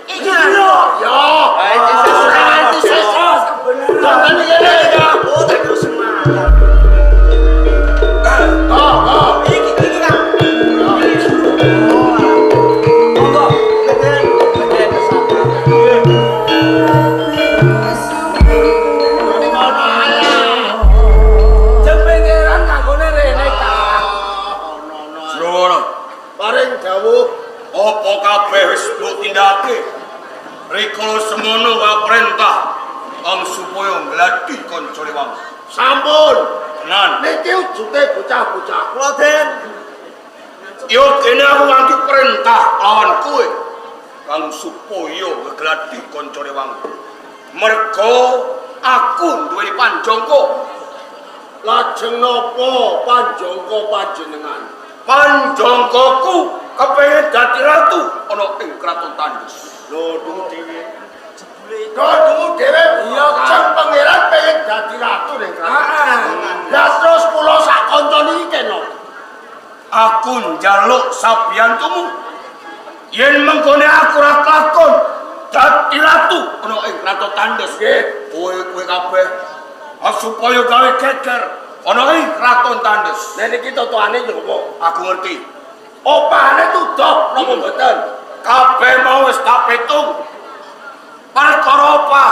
Iki. Paring dawuh. Apa kabeh wis mbok tindakake? Rikala semono wae perintah ang supaya ngladhi kanca rewang. Sampun. Tenan. Niki ujute bocah-bocah. Kula Den. Yo kene aku nganti perintah lawan kowe kang supaya ngegladi kanca rewang. Mergo aku duweni panjangka. Lajeng napa panjangka panjenengan? Panjangkaku kepengin dadi ratu ana ing kraton Tandes. Lho, tunggu dhewe. Jebule. Tunggu dhewe. Iya, Kang. Jeng pangeran pengen dadi ratu ning kraton. Heeh. Lah terus kula sak kanca niki kena. Aku njaluk sabiyantumu. Yen mengkone aku ora kelakon dadi ratu ana ing kraton Tandes. Nggih. Kowe-kowe kabeh supaya gawe geger ana ing kraton Tandes. Nek niki totoane yo apa? Aku ngerti. Opahane tuduh napa mboten? Kabeh mau wis tak pitung. Perkara apa?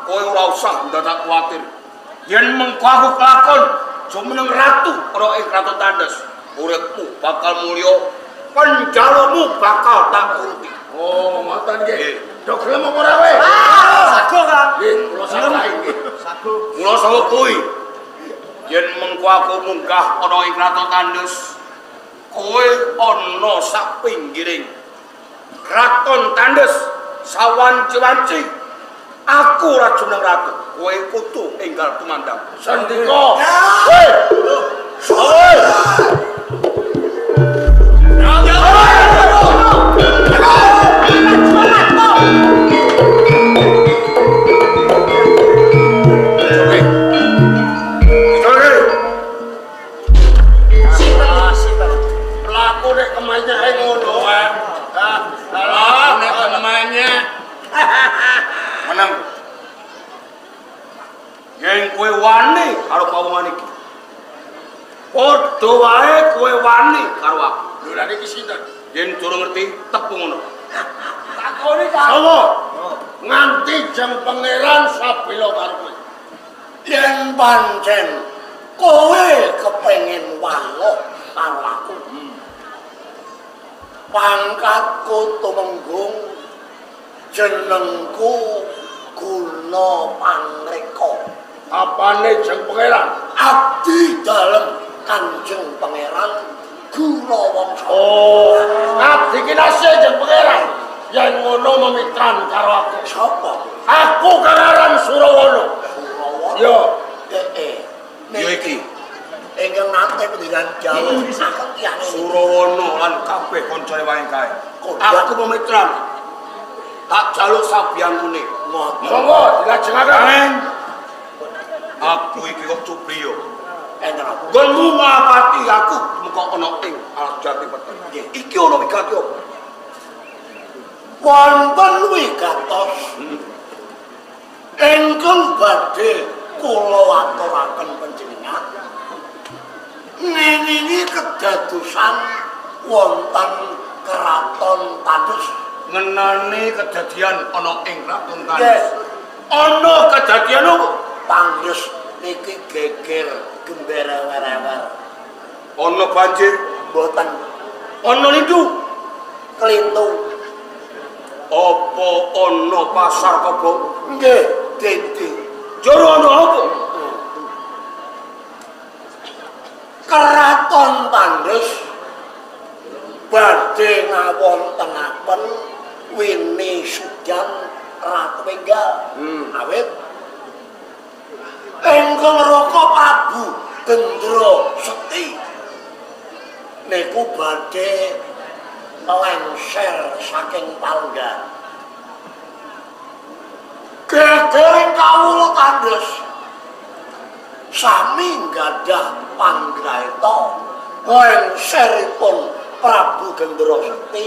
Kowe ora usah ndadak kuwatir. Yen mengko aku kelakon jumeneng ratu ana ing kraton Tandes, uripmu bakal mulya, penjalukmu bakal tak turuti. Oh, ngoten nggih. Nggih. Do gelem apa ora kowe? Sago, Kang. Nggih, kula salah nggih. Sago. Mula saka kuwi, yen mengko aku munggah ana ing kraton Tandes, kowe ana sak pinggiring kraton Tandes sawanci-wanci aku ora jumeneng ratu, kowe kudu enggal tumandang. Sendika. Woi. Woi. Oke. Sinten? Pelaku nek kemenyeke ngono. Ah, alah Nek kemenyek meneng. Yen kowe wani karo pawongan iki, padha wae kowe wani karo aku. Lho, lha niki sinten? Yen durung ngerti, tepung ngono. Takoni, Kang. Sawa. Nganti jeng pangeran sabela karo kowe. Yen pancen kowe kepengin waloh karo aku, pangkatku tumenggung, jenengku Guna Pangreka. Apane jeng pangeran? Abdi dalem Kanjeng Pangeran Gunawangsa. Oh, abdi kinasih jeng pangeran. Yen ngono memitran karo aku. Sapa? Aku kang aran Surawana. Surawana. Yo, Ee. Ya iki Ingkang nate pendirian Jawa saking tiyang niki. Surawana lan kabeh kancane wae kae. Kodhat. Aku memitran. Tak jaluk sabiyantune. Ngoten. monggo dilajengaken. Neng, aku iki kok cubriyo. Enten apa? Nggonmu ngapati aku muka ana ing alas jati peteng. Iki ana wigati apa? Wonten wigatos ingkang badhe kula aturaken panjenengan ngengingi kedadosan wonten Kraton Tandes. Ngenani kedadian ana ing Kraton Nggih. Tandes. Ana kedadian apa? Tandes niki geger gemberewer-ewer. Ana banjir, Mboten ana lindu, klintu. apa ana pasar kobong? Nggih, dede. Jare ana apa? Kraton Tandes badhe ngawontenaken Wini Sudan Ratu Enggal. Awit ingkang Raka Prabu Gendra Sekti niku badhe lengser saking palenggan. Gegering kawula Tandes sami nggadah panggraita lengseripun Prabu Gendra Sekti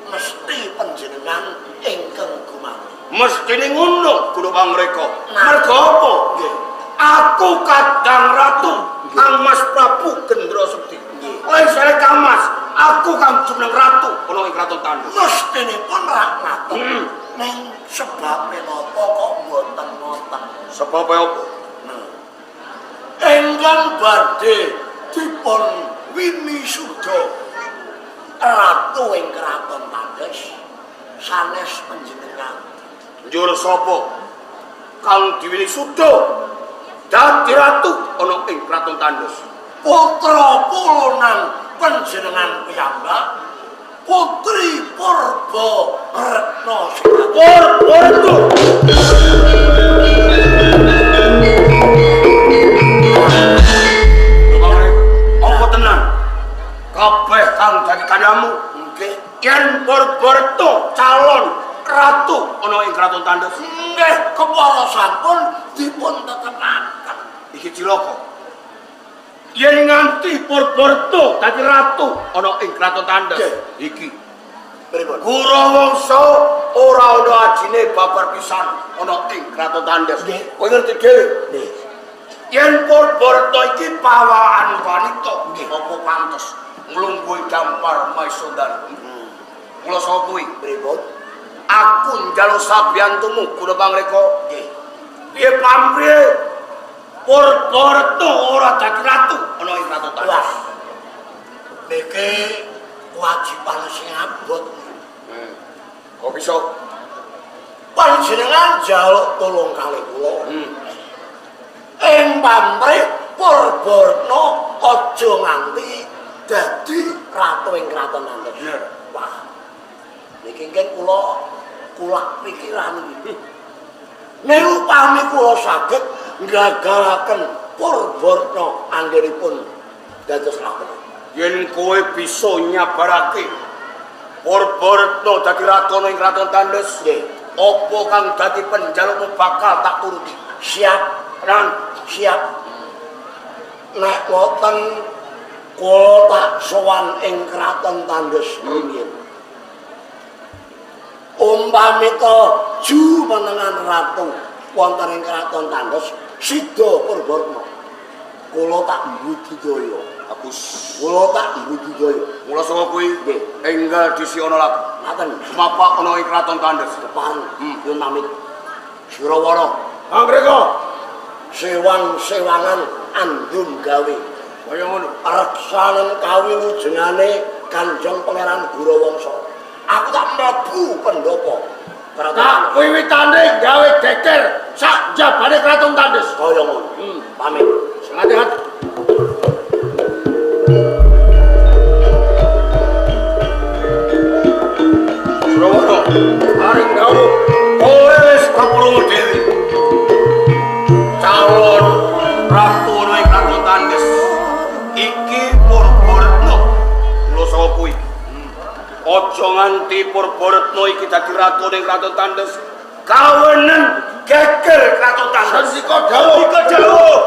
mesti panjenengan ingkang gumanti. Mestine ngono Guru Pangreka. Nah. Mergo apa? Nggih. Aku kadang ratu Kang Mas Prabu Gendra Sekti. Nggih. Lengsere Kang Mas, aku kang jumeneng ratu ana ing Kraton Tandes. Mestinipun rak ngaten. Ning sebabe napa kok mboten ngoten? Sebabe apa? Ingkang badhe dipun winisuda Ratu ratu ing Kraton Tandes sanes panjenengan. Njur sapa kang diwili suda dadi ratu ana ing Kraton Tandes? Putra pulunan panjenengan piyambak, Putri Purba Retna Singapura. Purba Retna. Apa tenan? Kabeh kang dadi kandamu nggih yen Purba Retna calon ratu ana ing Kraton Tandes. Nggih, kepara sampun dipun tetepaken. Iki cilaka. Yen nganti Purba Retna dadi ratu ana ing Kraton Tandes, iki pripun? Gurawangsa ora ana ajine babar pisan ana ing Kraton Tandes. Kowe ngerti dhewe? Nggih. Yen Purba Retna iki pawaan wanita, apa pantes nglungguhi dampar Maisondari? Mula saka kuwi pripun? Aku njaluk sabiyantumu guna pangreka. Nggih. Piye pamrihe Purba Retna ora dadi ratu ana ing Kraton Tandes? Wah. Niki kewajiban sing abot. Kok bisa? Panjenengan njaluk tulung kalih kula. Ing pamrih Purba Retna aja nganti dadi ratu ing Kraton Tandes. Wah. Niki ngen kula kulak pikiran iki. Nek upami kula saged nggagalaken Purba Retna anggenipun dados ratu. Yen kowe bisa nyabarake Purba Retna dadi ratu ing Kraton Tandes, nggih, apa kang dadi penjalukmu bakal tak turuti. Siap, Tenan, siap. Nek wonten kula tak sowan ing Kraton Tandes rumiyin. Umpami ta jumenengan ratu wonten ing Kraton Tandes sida Purba Retna, kula tak mbudidaya. Bagus. Kula tak mbudidaya. Mula saka kuwi nggih enggal disiana laku. Ngaten. Sumapak ana ing Kraton Tandes. Kepareng. Nyuwun pamit. Surawana. Angreka. Sewang-sewangan andum gawe. Kaya ngono. Reksanen kawilujengane Kanjeng Pangeran Gurawangsa. Aku tak mlebu pendopo. Tak wiwitane gawe geger sak jabane Kraton Tandes. Kaya ngono. Pamit. Hati-hati. Surawana, paring dawuh, kowe wis kaprungu dhewe. Calon ratu ana ing Kraton Tandes iki Purba Retna. Mula saka kuwi aja nganti Purba Retna iki dadi ratu ning Kraton Tandes, kawenen geger Kraton Tandes. Sandika dawuh. Sandika dawuh.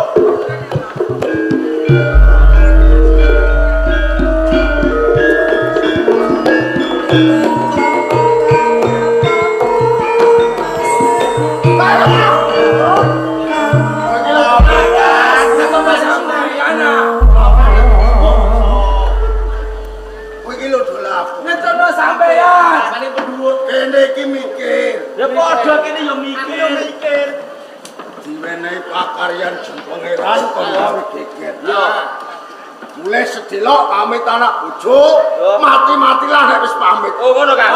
Kene iki mikir. Ya padha kene ya mikir. Diwenehi pakaryan jeng pangeran kon gawe geger. Ya. Mulai sedelok pamit anak bojo, mati-matilah nek wis pamit. Oh ngono kan.